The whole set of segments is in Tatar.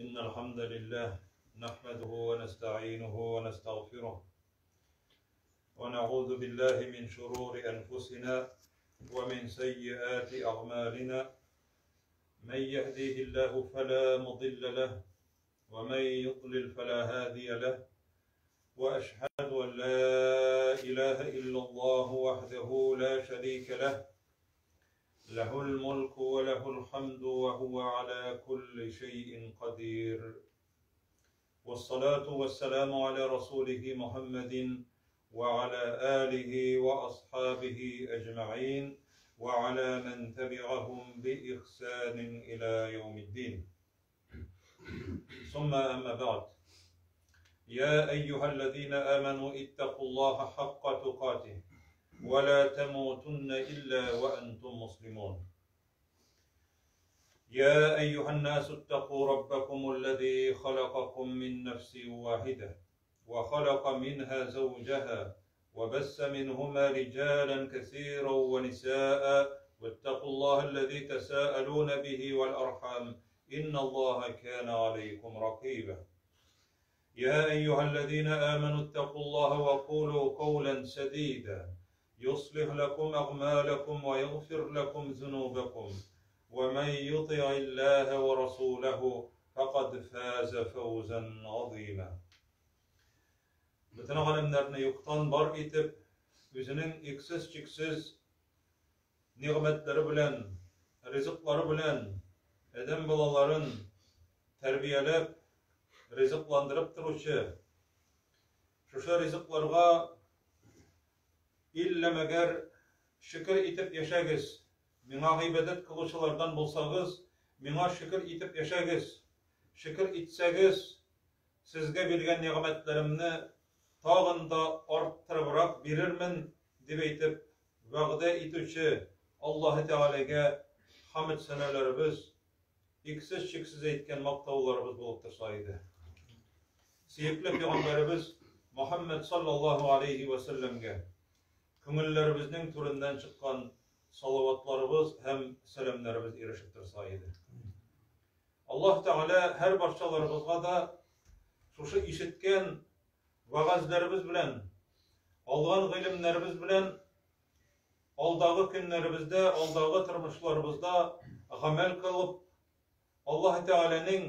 إن الحمد لله نحمده ونستعينه ونستغفره ونعوذ بالله من شرور أنفسنا ومن سيئات أعمالنا من يهديه الله فلا مضل له ومن يضلل فلا هادي له وأشهد أن لا إله إلا الله وحده لا شريك له له الملك وله الحمد وهو على كل شيء قدير والصلاة والسلام على رسوله محمد وعلى آله وأصحابه أجمعين وعلى من تبعهم بإحسان إلى يوم الدين ثم أما بعد يا أيها الذين آمنوا اتقوا الله حق تقاته ولا تموتن إلا وأنتم مسلمون يا أيها الناس اتقوا ربكم الذي خلقكم من نفس واحدة وخلق منها زوجها وبس منهما رجالا كثيرا ونساء واتقوا الله الذي تساءلون به والأرحام إن الله كان عليكم رقيبا يا أيها الذين آمنوا اتقوا الله وقولوا قولا سديدا يصلح لكم أعمالكم ويغفر لكم ذنوبكم ومن يطع الله ورسوله فقد فاز فوزا عظيما Бөтен галәмнәрне юктан бар итеп, үзенең иксез-чиксез нигъмәтләре белән, ризыклары белән адәм балаларын тәрбияләп, ризыкландырып торучы, шушы ризыкларга иллә мәгәр шөкер итеп яшәгез, миңа гыйбадәт кылучылардан булсагыз, миңа шөкер итеп яшәгез, шөкер итсәгез, сезгә биргән нигъмәтләремне тагын да арттырыбрак бирермен, дип әйтеп вәгъдә итүче Аллаһы Тәгаләгә хәмд сәнәләребез, иксез-чиксез әйткән мактауларыбыз булып торса иде. Сөекле пәйгамбәребез Мөхәммәд саллаллаһу алейхи вә сәлләмгә күңелләребезнең түреннән чыккан салаватларыбыз һәм сәламнәребез ирешеп торса иде. Аллаһ Тәгалә һәр барчаларыбызга да шушы ишеткән вәгазьләребез белән, алган гыйлемнәребез белән алдагы көннәребездә, алдагы тормышларыбызда гамәл кылып, Аллаһ Тәгаләнең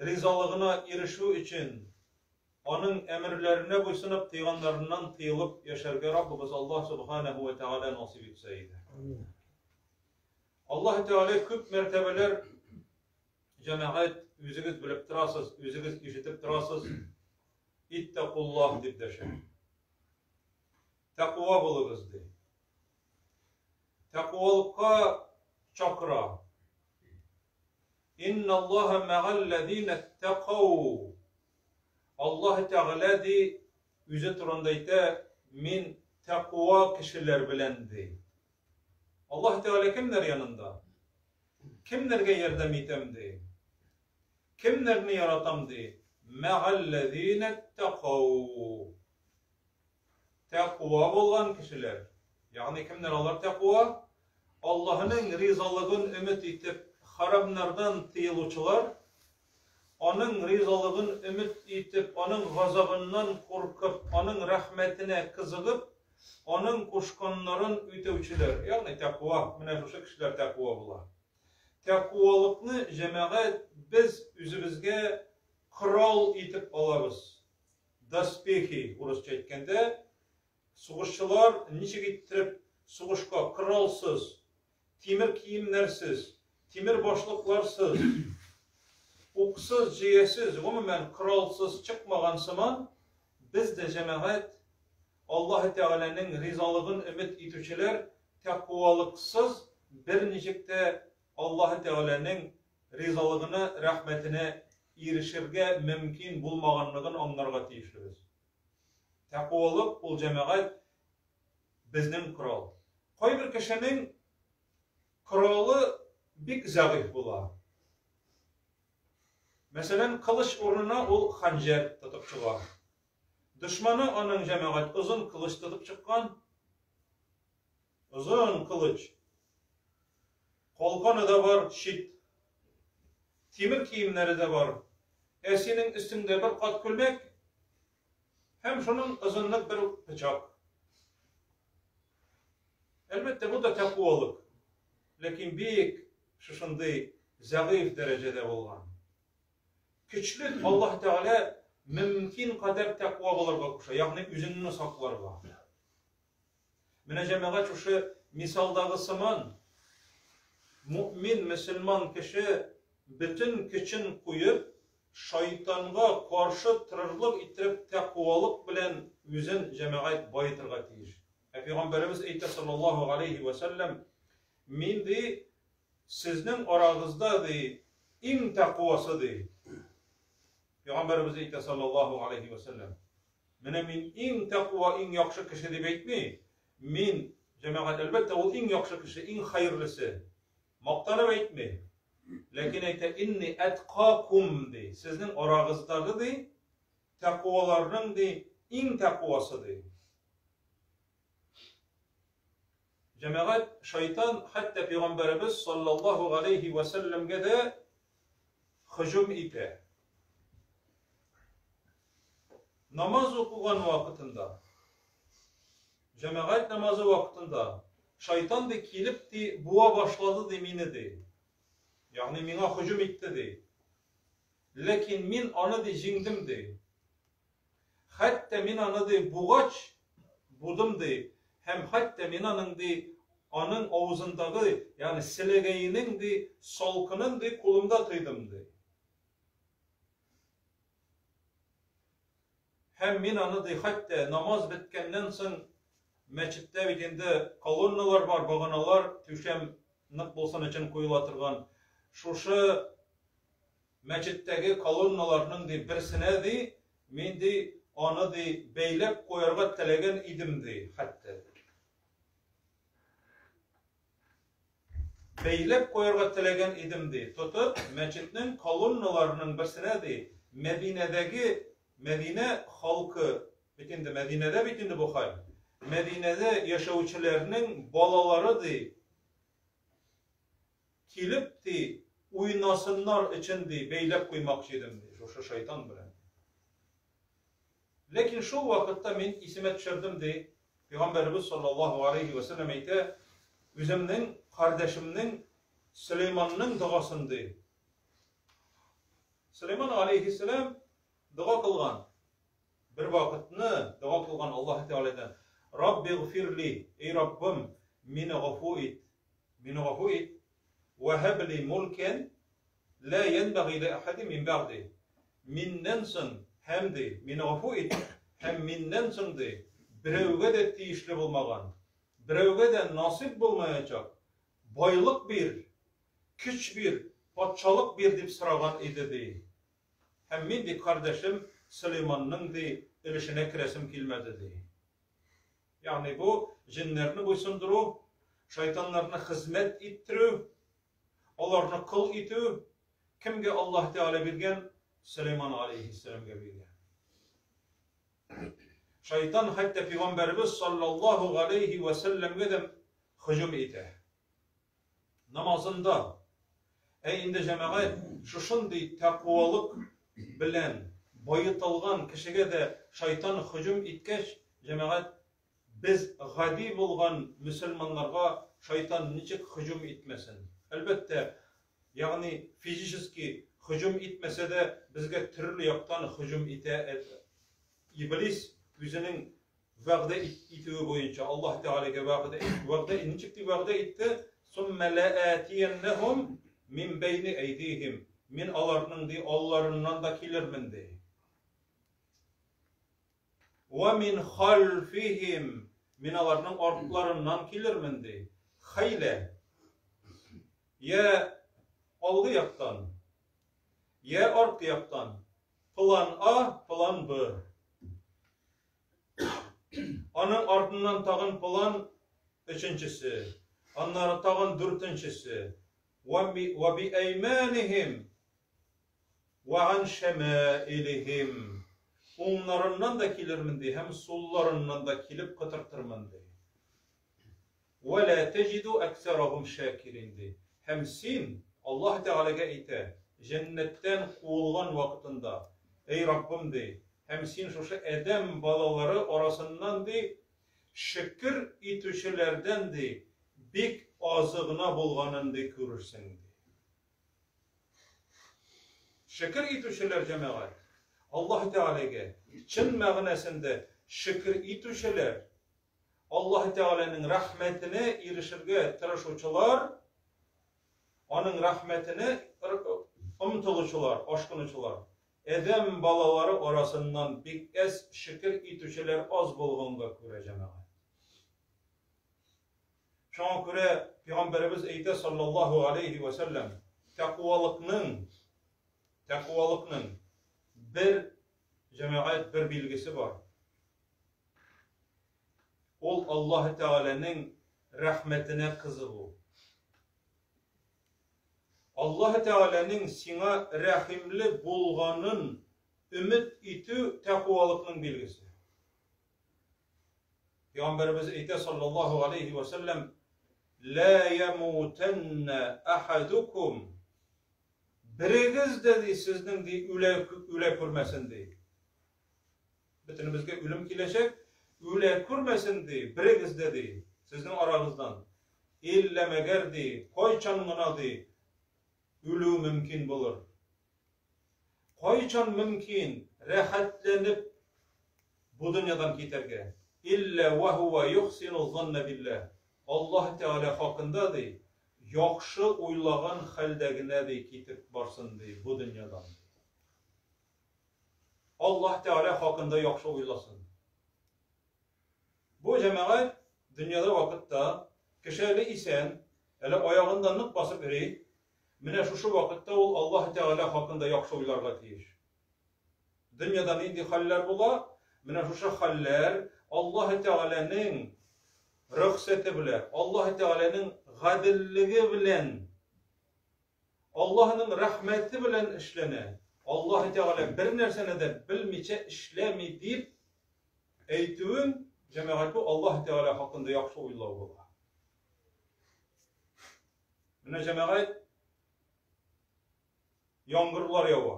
ризалыгына ирешү өчен аның әмерләренә буйсынып, тыйганнарыннан тыелып яшәргә Раббыбыз Аллаһ Субханаһу ва Тәгалә насыйп итсә иде. Аллаһ Тәгалә күп мәртәбәләр җәмәгать үзегез белеп торасыз, үзегез ишетеп торасыз. Иттакуллаһ дип дәшә. Тәкъва булыгыз ди. Тәкъвалыкка чакыра. Инналлаһа мәгалләзина тәкау. Аллаһ Тәгалә ди, үзе турында әйтә, мин тәкъва кешеләр белән ди. Аллаһ Тәгалә кемнәр янында? Кемнәргә ярдәм итәм ди? Кемнәрне яратам ди? Мәгалләзина тәкау. Тәкъва булган кешеләр. Ягъни кемнәр алар тәкъва? Аллаһының ризалыгын өмет итеп, харамнардан тыелучылар, аның ризалыгын өмет итеп, аның газабыннан куркып, аның рәхмәтенә кызыгып, аның кушканнарын үтәүчеләр. Ягъни тәкъва, менә шушы кешеләр тәкъва була. Тәкъвалыкны җәмәгать без үзебезгә корал итеп алабыз. Доспехи, урысча әйткәндә, сугышчылар ничек иттереп сугышка коралсыз, тимер киемнәрсез, тимер башлыкларсыз, уксыз, җөясез, гомумән коралсыз чыкмаган сыман, без дә җәмәгать Аллаһы Тәгаләнең ризалыгын өмет итүчеләр тәкъвалыксыз берничек тә Аллаһы Тәгаләнең ризалыгына, рәхмәтенә ирешергә мөмкин булмаганлыгын аңларга тиешлебез. Тәкъвалык ул җәмәгать безнең корал. Кайбер кешенең коралы бик зәгыйфь була. Мәсәлән, кылыч урынына ул ханҗәр тотып чыга. Дошманы аның җәмәгать озын кылыч тотып чыккан. Озын кылыч. Калканы да бар, щит. Тимер киемнәре дә бар. Ә синең өстеңдә бер кат күлмәк һәм шуның озынлык бер пычак. Әлбәттә, бу да тәкъвалык. Ләкин бик шушындый зәгыйфь дәрәҗәдә булган. Көчле Аллаһ Тәгалә мөмкин кадәр тәкъва булырга куша, ягъни үзеңне сакларга. Менә җәмәгать шушы мисалдагы сыман мөэмин мөселман кеше бөтен көчен куеп, шайтанга каршы торырлык иттереп тәкъвалык белән үзен җәмәгать баетырга тиеш. Ә пәйгамбәребез әйтә саллаллаһу алейһи вә сәлләм, мин ди сезнең арагызда ди иң тәкъвасы ди. Пәйгамбәребез әйтә саллаллаһу алейһи вә сәлләм. Менә мин иң тәкъва, иң яхшы кеше дип әйтми. Мин, җәмәгать, әлбәттә, ул иң яхшы кеше, иң хәерлесе. Мактанып әйтми. Ләкин әйтә, инни әткакум ди. Сезнең арагыздагы ди, тәкъваларның ди, иң тәкъвасы ди. Җәмәгать, шайтан хәтта пәйгамбәребез саллаллаһу алейхи ва сәлләмгә дә хөҗүм итә. Намаз укыган вакытында, җәмәгать намазы вакытында шайтан ди килеп ди буа башлады ди мине ди. Ягъни миңа хөҗүм итте ди. Ләкин мин аны ди җиңдем ди. Хәтта мин аны, ди, бугач, будым, ди, һәм хәтта мин аның, ди, аның авызындагы, ягъни селәгәенең, ди, салкынын, ди, кулымда тойдым, ди. Һәм мин аны, ди, хәтта намаз беткәннән соң мәчеттә бит инде колонналар бар, баганалар, түшәм нык булсын өчен куела торган. Шушы Мәчеттәге колонналарның, ди, берсенә, ди, мин, ди, аны, ди, бәйләп куярга теләгән идем, ди, хәтта. Бәйләп куярга теләгән идем, ди, тотып, мәчетнең колонналарының берсенә, ди, Мәдинәдәге Мәдинә халкы, бит инде Мәдинәдә бит инде бу хәл, Мәдинәдә яшәүчеләрнең балалары, ди, Килеп, ди, уйнасыннар өчен, ди, бәйләп куймакчы идем, ди, шушы шайтан белән. Ләкин шул вакытта мин исемә төшердем, ди, Пәйгамбәребез саллаллаһу алейһи вә сәлләм әйтә, үземнең кардәшемнең Сөләйманның догасын, ди. Сөләйман алейһиссәлам дога кылган. Бер вакытны дога кылган Аллаһ Тәгаләдән, Рабби гфирли, эй Раббым, мине гафу ит. Мине гафу ит. Вә һәбли мулкен ла янбагый ли ахадин мин бәгъди. Миннән соң һәм ди, мине гафу ит, һәм миннән соң ди, берәүгә дә тиешле булмаган, берәүгә дә насыйп булмаячак байлык бир, көч бир, патшалык бир дип сораган иде ди. Һәм мин ди, кардәшем Сөләйманның ди, өлешенә керәсем килмәде ди. Ягъни бу җеннәрне буйсындыру, шайтаннарны хезмәт иттерү, аларны кол итү кемгә Аллаһ Тәгалә биргән? Сөләйман алейһиссәламгә биргән. Шайтан хәтта пәйгамбәребез саллаллаһу алейһи вә сәлләмгә дә һөҗүм итә. Намазында. Ә инде җәмәгать шушындый тәкъвалык белән баетылган кешегә дә шайтан һөҗүм иткәч, җәмәгать, без гади булган мөселманнарга шайтан ничек һөҗүм итмәсен? Әлбәттә, ягъни физически һөҗүм итмәсә дә, безгә төрле яктан һөҗүм итә Иблис үзенең вәгъдә итүе буенча Аллаһ Тәгаләгә вәгъдә вәгъдә ничек дип вәгъдә итте? Сумма лаатияннахум мин бәйни әйдихим. Мин аларның ди алларыннан да килермен ди. Ва мин халфихим. Мин аларның артларыннан килермен ди. Хәйлә. Я алгы яктан, я арткы яктан. План А, план Б. Аның артыннан тагын план өченчесе, аннары тагын дүртенчесе. Ва би әйманихим ва ан шамаилихим. Уңнарыннан да килермен ди һәм сулларыннан да килеп кытыртырмын ди. Вә лә тәҗиду әксәрәһум шәкирин, ди. Һәм син, Аллаһ Тәгаләгә әйтә, җәннәттән куылган вакытында, Эй Раббым, ди, һәм син шушы адәм балалары арасыннан, ди, шөкер итүчеләрдән, ди, бик азы гына булганын, ди, күрерсең, ди. Шөкер итүчеләр, җәмәгать, Аллаһ Тәгаләгә чын мәгънәсендә шөкер итүчеләр, Аллаһ Тәгаләнең рәхмәтенә ирешергә тырышучылар, аның рәхмәтенә омтылучылар, ашкынучылар, адәм балалары арасыннан бик әз шөкер итүчеләр аз булганга күрә, җәмәгать. Шуңа күрә пәйгамбәребез әйтә саллаллаһу алейхи ва сәлләм, тәкъвалыкның тәкъвалыкның бер җәмәгать бер билгесе бар. Ул Аллаһ Тәгаләнең рәхмәтенә кызыгу. Аллаһ Тәгаләнең сиңа рәхимле булганын өмет итү тәкъвалыкның билгесе. Пәйгамбәребез әйтә саллаллаһу алейхи ва сәлләм, Ла ямутанна ахадукум Берегез дә ди сезнең ди үлә үлә күрмәсен ди. Бөтенебезгә үлем киләчәк, үлә күрмәсен ди, берегез дә ди, сезнең арагыздан. Иллә мәгәр ди, кайчан гына ди, үлү мөмкин булыр. Кайчан мөмкин рәхәтләнеп бу дөньядан китәргә? Илля ва һуа юхсину занна билләһ. Аллаһ Тәгалә хакында, ди, яхшы уйлаган хәлдә генә, ди, китеп барсын, ди, бу дөньядан. Аллаһ Тәгалә хакында яхшы уйласын. Бу җәмәгать дөньяда вакытта кеше әле исән, әле аягында нык басып йөри. Менә шушы вакытта ул Аллаһ Тәгалә хакында яхшы уйларга тиеш. Дөньяда нинди хәлләр була? Менә шушы хәлләр Аллаһ Тәгаләнең рөхсәте белән, Аллаһ Тәгаләнең гаделлеге белән, Аллаһның рәхмәте белән эшләнә. Аллаһ Тәгалә бер нәрсәне дә белмичә эшләми дип әйтүең, җәмәгать, бу Аллаһ Тәгалә хакында яхшы уйлау була. Менә җәмәгать яңгырлар ява.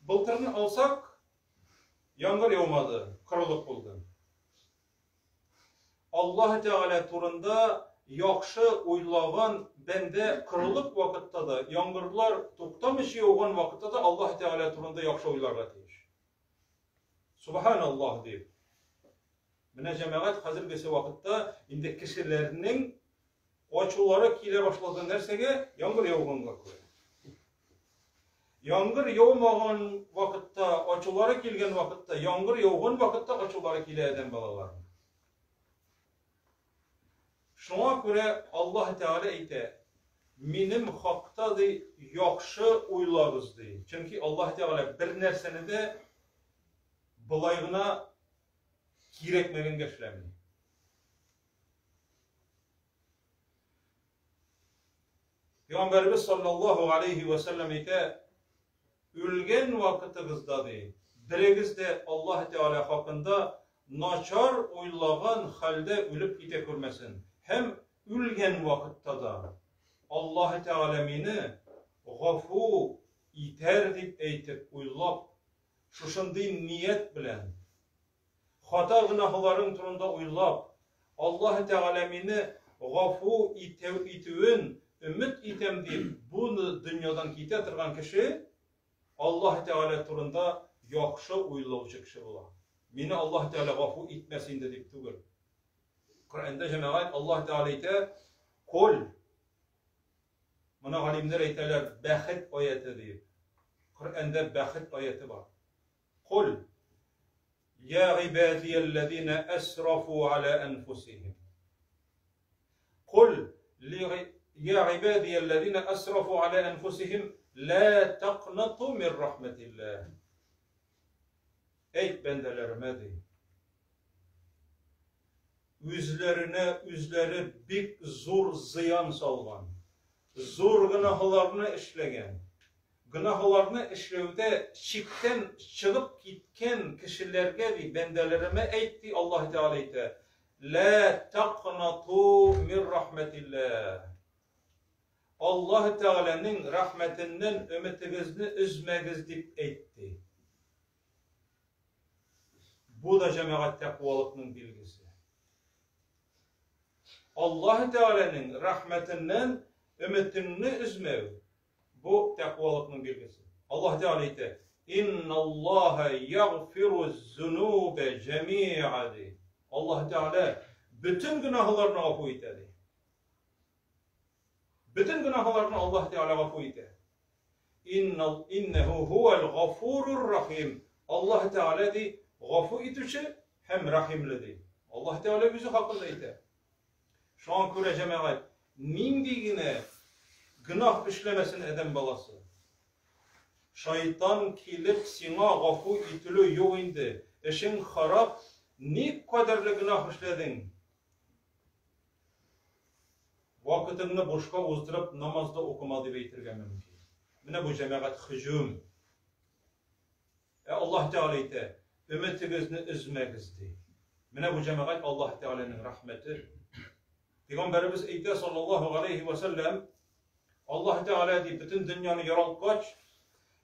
Былтырны алсак, яңгыр яумады, корылык булды. Аллаһ Тәгалә турында яхшы уйлаган бәндә корылык вакытта да, яңгырлар туктамыйча яуган вакытта да Аллаһ Тәгалә турында яхшы уйларга тиеш. Субханаллаһ дип. Менә җәмәгать хәзергесе вакытта инде кешеләрнең ачулары килә башлады нәрсәгә? Яңгыр яуганга күрә. Яңгыр яумаган вакытта, ачулары килгән вакытта, яңгыр яуган вакытта ачулары килә адәм балаларының. Шуңа күрә Аллаһ Тәгалә әйтә, минем хакта ди яхшы уйлагыз ди. Чөнки Аллаһ Тәгалә бер нәрсәне дә болай гына кирәкмәгәнгә эшләми. Пәйгамбәребез саллаллаһу алейхи ва сәлләм әйтә, үлгән вакытыгызда ди, берегез дә Аллаһ Тәгалә хакында начар уйлаган хәлдә үлеп китә күрмәсен. Һәм үлгән вакытта да Аллаһ Тәгалә мине гафу итәр дип әйтеп уйлап, шушындый ният белән Хата гөнаһларың турында уйлап, Аллаһ Тәгалә мине гафу итәү итүен өмет итәм дип, бу дөньядан китә торган кеше Аллаһ Тәгалә турында яхшы уйлаучы кеше була. Мине Аллаһ Тәгалә гафу итмәс инде дип түгел. Коръәндә җәмәгать Аллаһ Тәгалә әйтә, Кол Моны галимнәр әйтәләр, бәхет аяте дип. Коръәндә бәхет аяте бар. Кул, Я гыйбадиялләзина әсрафу аля әнфусихим. Кул, Я гыйбадиялләзина әсрафу аля әнфусихим, ла тaqнату мин рахмәтилләһ. Әйт бәндәләремә ди. Үзләренә үзләре бик зур зыян салган, зур гөнаһларны эшләгән, гөнаһларны эшләүдә чиктән чыгып киткән кешеләргә, ди, бәндәләремә әйт, ди, Аллаһ Тәгалә әйтә, Лә тәкънату мин рахмәтилләһ. Аллаһ Тәгаләнең рәхмәтеннән өметегезне өзмәгез дип әйтте. Бу да җәмәгать тәкъвалыкның билгесе. Аллаһ Тәгаләнең рәхмәтеннән өметеңне өзмәү бу тәкъвалыкның билгесе. Аллаһ Тәгалә әйтә: "Инналлаһа ягъфиру зунуба җәмиа" ди. Аллаһ Тәгалә бөтен гөнаһларны гафу итә ди. Бөтен гөнаһларны Аллаһ Тәгалә гафу итә. Иннал иннәһу һуәл гафурур рахим. Аллаһ Тәгалә ди, гафу итүче һәм рәхимле ди. Аллаһ Тәгалә үзе хакында әйтә. Шуңа күрә җәмәгать, нинди генә гөнаһ эшләмәсен адәм баласы, шайтан килеп сиңа гафу ителү юк инде, эшең харап, ник кадәрле гөнаһ эшләдең? Вакытыңны бушка уздырып, намаз да укыма дип әйтергә мөмкин. Менә бу җәмәгать һөҗүм. Ә Аллаһ Тәгалә әйтә, өметегезне өзмәгез ди. Менә бу җәмәгать Аллаһ Тәгаләнең рәхмәте. Пәйгамбәребез әйтә саллаллаһу алейхи ва сәлләм, Аллаһ Тәгалә ди, бөтен дөньяны яралткач,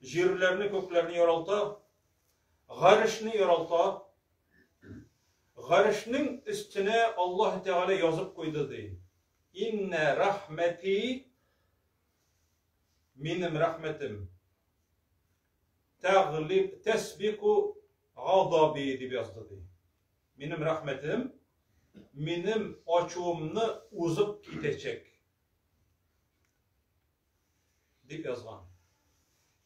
җирләрне, күкләрне яралта, Гарешне яралта. Гарешнең өстенә Аллаһ Тәгалә язып куйды ди. Иннә рахмәти минем рәхмәтем. Тәглиб тәсбику гадаби дип язды ди. Минем рәхмәтем минем ачуымны узып китәчәк. Дип язган.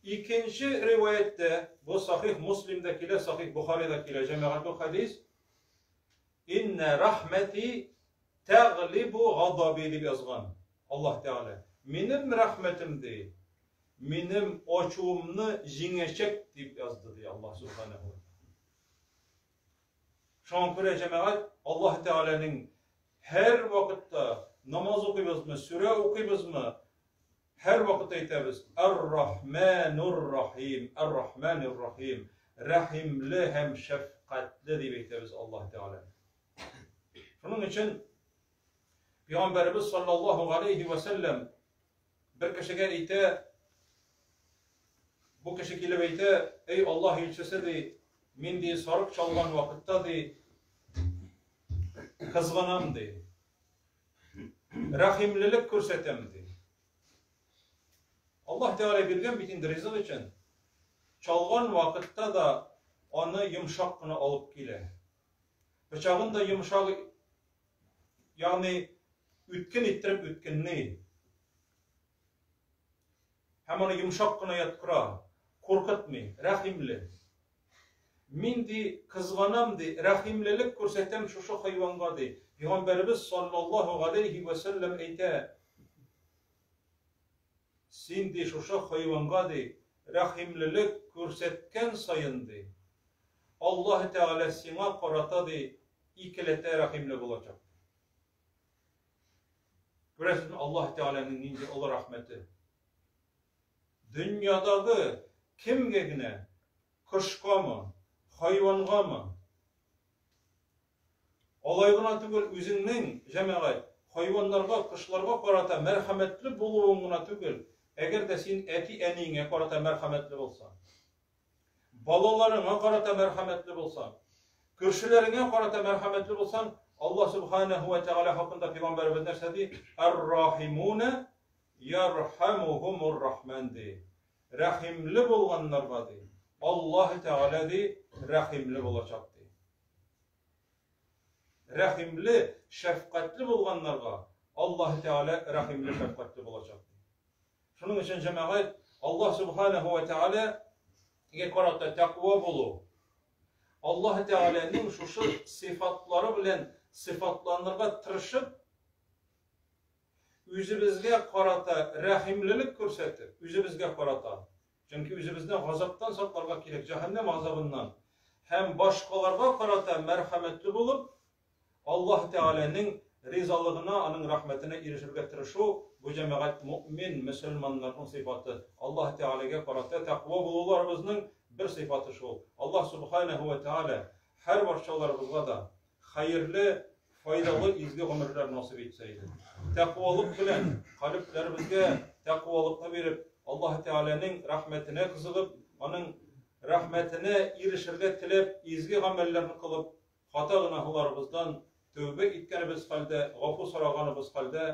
Икенче риваятьтә, бу Сахих Муслимдә килә, Сахих Бухарида килә, җәмәгать бу хәдис. Инна рахмәти тәглибу гадаби дип язган Аллаһ Тәгалә. Минем рәхмәтем ди, минем ачуымны җиңәчәк дип язды ди Аллаһ Субханаһу. Шуңа күрә җәмәгать Аллаһ Тәгаләнең һәр вакытта намаз укыйбызмы, сүрә укыйбызмы, һәр вакытта әйтәбез: Ар-Рахманур Рахим, Ар-Рахманур Рахим, рәхимле һәм шәфкатьле дип әйтәбез Аллаһ Тәгаләне. Шуның өчен Пәйгамбәребез саллаллаһу алейхи ва сәлләм бер кешегә әйтә, бу кеше килеп әйтә, эй Аллаһ илчесе ди, мин ди сарык чалган вакытта ди, кызганам ди. Рәхимлелек күрсәтәм ди. Аллаһ Тәгалә биргән бит инде ризык өчен. Чалган вакытта да аны йомшак кына алып килә. Пычагын да йомшак, ягъни үткен иттереп үткенли. Һәм аны йомшак кына яткыра, куркытмый, рәхимле. Мин ди, кызганам ди, рәхимлелек күрсәтәм шушы хайванга ди. Пәйгамбәребез саллаллаһу галәйһи вә сәлләм әйтә, син ди шушы хайванга ди, рәхимлелек күрсәткән саен ди, Аллаһ Тәгалә сиңа карата ди, икеләтә рәхимле булачак. Күрәсезме, Аллаһ Тәгаләнең нинди олы рәхмәте. Дөньядагы кемгә генә, кошкамы, хайвангамы, алай гына түгел, үзеңнең, җәмәгать, хайваннарга, кошларга карата мәрхәмәтле булуың гына түгел, әгәр дә син әти-әниеңә карата мәрхәмәтле булсаң, балаларыңа карата мәрхәмәтле булсаң, күршеләреңә карата мәрхәмәтле булсаң, Аллаһ субханаһу ва тәгалә хакында пәйгамбәребез нәрсә ди? Ар-рахимуна ярхамухумур рахман ди. Рәхимле булганнарга ди. Аллаһ Тәгалә ди, рәхимле булачак ди. Рәхимле, шәфкатьле булганнарга Аллаһ Тәгалә рәхимле, шәфкатьле булачак ди. Шуның өчен җәмәгать Аллаһ субханаһу ва тәгаләгә карата тәкъва булу, Аллаһ Тәгаләнең шушы сыйфатлары белән сыйфатланырга тырышып, үзебезгә карата рәхимлелек күрсәтеп, үзебезгә карата, чөнки үзебезне газаптан сакларга кирәк, җәһәннәм газабыннан, һәм башкаларга карата мәрхәмәтле булып, Аллаһ Тәгаләнең ризалыгына, аның рәхмәтенә ирешергә тырышу, бу җәмәгать мөэмин, мөселманнарның сыйфаты. Аллаһ Тәгаләгә карата тәкъва булуларыбызның бер сыйфаты шул. Аллаһ Сүбхәнәһү вә Тәгалә һәрбарчаларыбызга да хәерле, файдалы изге гомерләр насыйп итсә иде. Тәкъвалык белән калебләребезгә тәкъвалыкны биреп, Аллаһ Тәгаләнең рәхмәтенә кызыгып, аның рәхмәтенә ирешергә теләп, изге гамәлләрне кылып, хата гөнаһларыбыздан тәүбә иткәнебез хәлдә, гафу сораганыбыз хәлдә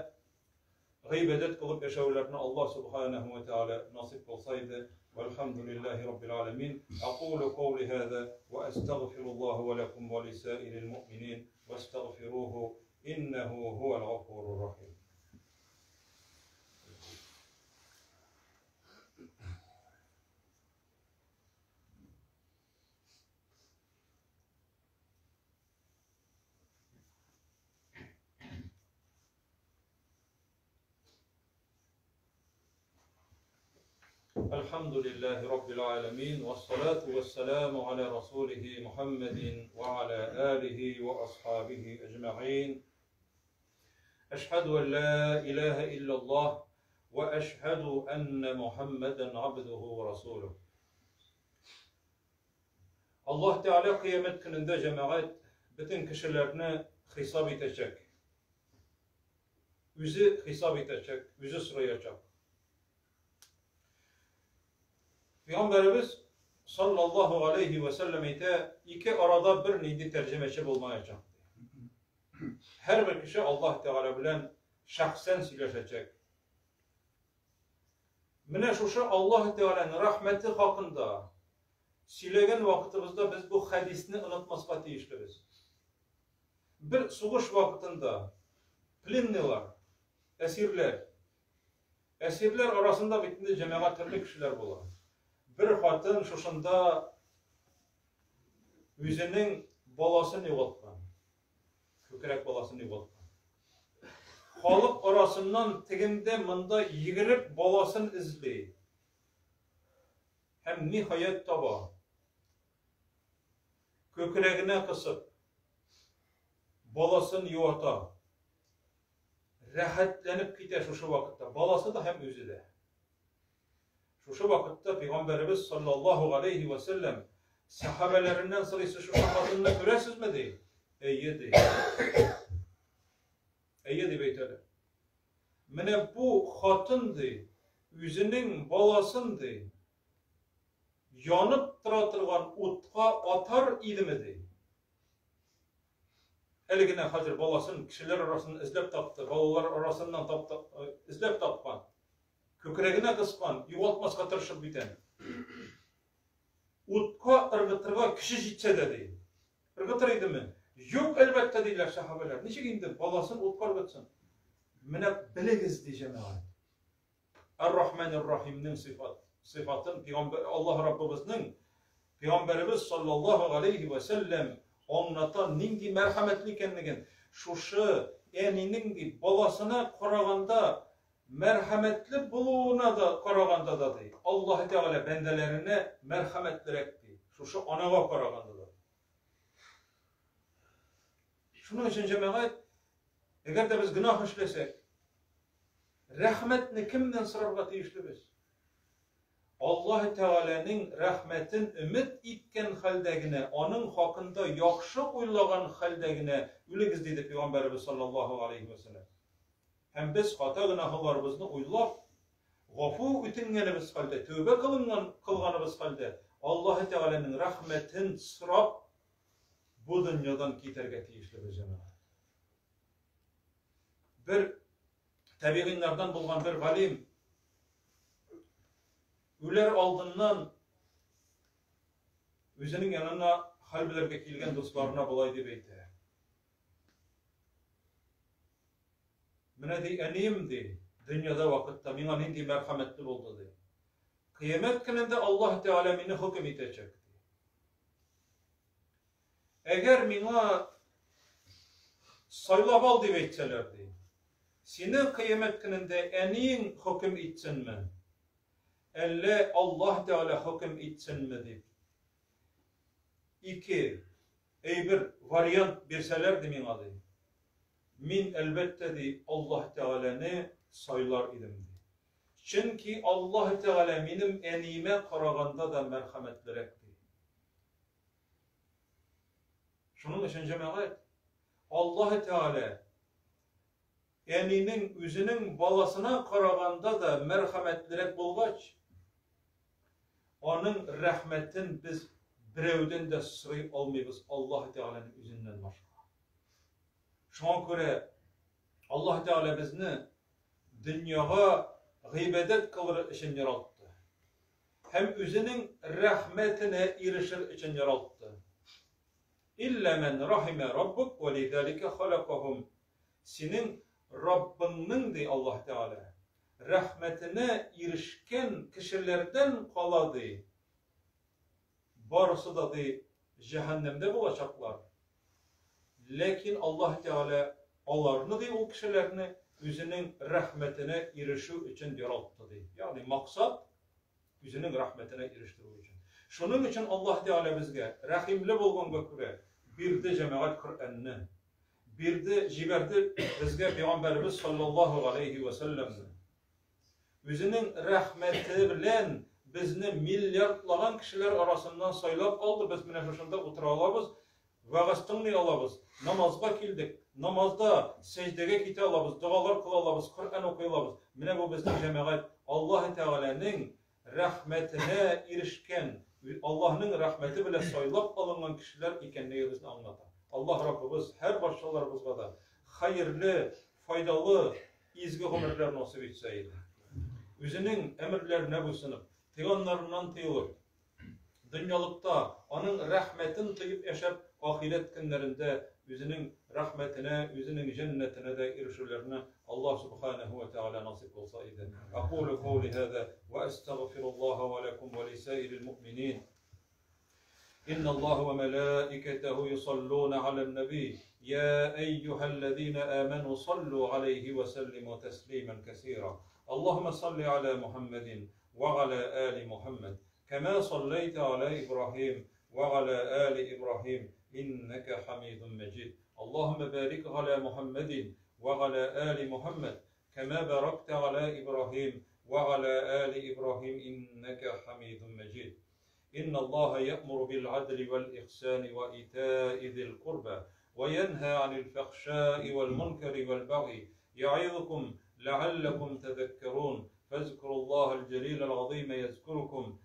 гыйбадәт кылып яшәүләрне Аллаһ Субханаһу ва Тәгалә насыйп кылса иде. Вальхамдулиллаһи раббил аламин. Акулу каули һаза ва астагфируллаһа ва лакум ва лисаирил муъминин вастагфируху иннаху хуал гафурур рахим. الحمد لله رب العالمين والصلاة والسلام على رسوله محمد وعلى آله وأصحابه أجمعين أشهد أن لا إله إلا الله وأشهد أن محمدا عبده ورسوله Аллаһ Тәгалә кыямәт көнендә җәмәгать бөтен кешеләрне хисап итәчәк. Үзе хисап итәчәк, үзе сораячак. Пәйгамбәребез саллаллаһу алейхи ва сәлләм әйтә, ике арада бер нинди тәрҗемәче булмаячак. Һәрбер кеше Аллаһ Тәгалә белән шәхсән сөйләшәчәк. Менә шушы Аллаһ Тәгаләнең рәхмәте хакында сөйләгән вакытыбызда без бу хәдисне онытмаска тиешлебез. Бер сугыш вакытында пленныйлар, әсирләр, әсирләр арасында бит инде җәмәгать төрле кешеләр була. Бер хатын шушында үзенең баласын югалткан. Күкрәк баласын югалткан. Халык арасыннан тегендә монда йөгереп баласын эзли. Һәм ниһаять таба. Күкрәгенә кысып, баласын юата. Рәхәтләнеп китә шушы вакытта. Баласы да һәм үзе дә. Шушы вакытта пәйгамбәребез саллаллаһу галәйһи вә сәлләм сәхабәләреннән сорыйсы, шушы хатынны күрәсезме ди? Әйе ди. Әйе дип әйтәләр. Менә бу хатын ди, үзенең баласын ди, янып тора торган утка атар идеме ди. Әле генә хәзер баласын кешеләр арасыннан эзләп тапты, балалар арасыннан тапты, эзләп тапкан. Күкрәгенә кыскан, югалтмаска тырышып бит әле. Утка ыргытырга көче җитсә дә ди. Ыргытыр идеме? Юк, әлбәттә, диләр сәхабәләр. Ничек инде баласын утка ыргытсын? Менә белегез, ди җәмәгать. Ар-Рахманир-Рахимнең сыйфат, сыйфатын пәйгамбәр Аллаһ Раббыбызның пәйгамбәребез саллаллаһу алейхи ва сәлләм аңлата нинди мәрхәмәтле икәнлеген. Шушы әнинең ди баласына караганда Мәрхәмәтле булуына да караганда да, ди, Аллаһы Тәгалә бәндәләренә мәрхәмәтлерәк, ди, шушы анага караганда да. Шуның өчен, җәмәгать, әгәр дә без гөнаһ эшләсәк, рәхмәтне кемнән сорарга тиешлебез? Аллаһ Тәгаләнең рәхмәтен өмет иткән хәлдә генә, аның хакында яхшы уйлаган хәлдә генә үлегез, диде Пәйгамбәребез саллаллаһу алейһи вә сәлләм. Һәм без хата гөнаһларыбызны уйлап, гафу үтенгәнебез хәлдә, тәүбә кылынган кылганыбыз хәлдә, Аллаһы Тәгаләнең рәхмәтен сорап, бу дөньядан китәргә тиешлебез, җәмәгать. Бер табигыйннардан булган бер галим үләр алдыннан үзенең янына хәл белергә килгән дусларына болай дип әйтә. Менә ди, әнием ди, дөньяда вакытта миңа нинди мәрхәмәтле булды ди. Кыямәт көнендә Аллаһ Тәгалә мине хөкем итәчәк ди. Әгәр миңа сайлап ал дип әйтсәләр ди. Сине кыямәт көнендә әниең хөкем итсенме? Әллә Аллаһ Тәгалә хөкем итсенме дип. Ике әйбер вариант бирсәләр ди миңа ди. Мин, әлбәттә, ди, Аллаһ Тәгаләне сайлар идем, ди. Чөнки Аллаһ Тәгалә минем әниемә караганда да мәрхәмәтлерәк, ди. Шуның өчен, җәмәгать, Аллаһы Тәгалә әнинең үзенең баласына караганда да мәрхәмәтлерәк булгач, аның рәхмәтен без берәүдән дә сорый алмыйбыз Аллаһы Тәгаләнең үзеннән башка. Шуңа күрә Аллаһ Тәгалә безне дөньяга гыйбадәт кылыр өчен яралтты. Һәм үзенең рәхмәтенә ирешер өчен яралтты. Илля мән рахима раббук ва лизалика халакахум. Синең Раббыңның, ди Аллаһ Тәгалә, рәхмәтенә ирешкән кешеләрдән кала, ди, барысы да, ди, җәһәннәмдә булачаклар. Ләкин Аллаһ Тәгалә аларны, ди, ул кешеләрне үзенең рәхмәтенә ирешү өчен яралтты, ди. Ягъни максат үзенең рәхмәтенә ирештерү өчен. Шуның өчен Аллаһ Тәгалә безгә рәхимле булганга күрә бирде җәмәгать Коръәнне. Бирде, җибәрде безгә пәйгамбәребез саллаллаһу алейхи ва сәлләмне. Үзенең рәхмәте белән безне миллиардлаган кешеләр арасыннан сайлап алды. Без менә шушында утыра алабыз, вәгазь тыңлый алабыз, намазга килдек, намазда сәҗдәгә китә алабыз, догалар кыла алабыз, Коръән укый алабыз. Менә бу безнең җәмәгать Аллаһ Тәгаләнең рәхмәтенә ирешкән, Аллаһның рәхмәте белән сайлап алынган кешеләр икәнлегебезне аңлата. Аллаһ Раббыбыз һәр барчаларыбызга да хәерле, файдалы, изге гомерләр насыйп итсә иде. Үзенең әмерләренә буйсынып, тыйганнарыннан тыелып, дөньялыкта аның рәхмәтен тоеп яшәп, ахирәт көннәрендә үзенең рәхмәтенә, үзенең җәннәтенә дә ирешүләрне Аллаһ субханаһу ва тааля насыйп кылса иде. Акулу каули һаза ва астагфируллаһа ва лакум ва лисаирил муъминин. إن الله وملائكته يصلون على النبي يا أيها الذين آمنوا صلوا عليه وسلموا تسليما كثيرا اللهم صل على محمد وعلى آل محمد كما صليت على إبراهيم وعلى آل إبراهيم إنك حميد مجيد اللهم بارك على محمد وعلى آل محمد كما باركت على إبراهيم وعلى آل إبراهيم إنك حميد مجيد إن الله يأمر بالعدل والإحسان وإيتاء ذي القربى وينهى عن الفحشاء والمنكر والبغي يعظكم لعلكم تذكرون فاذكروا الله الجليل العظيم يذكركم.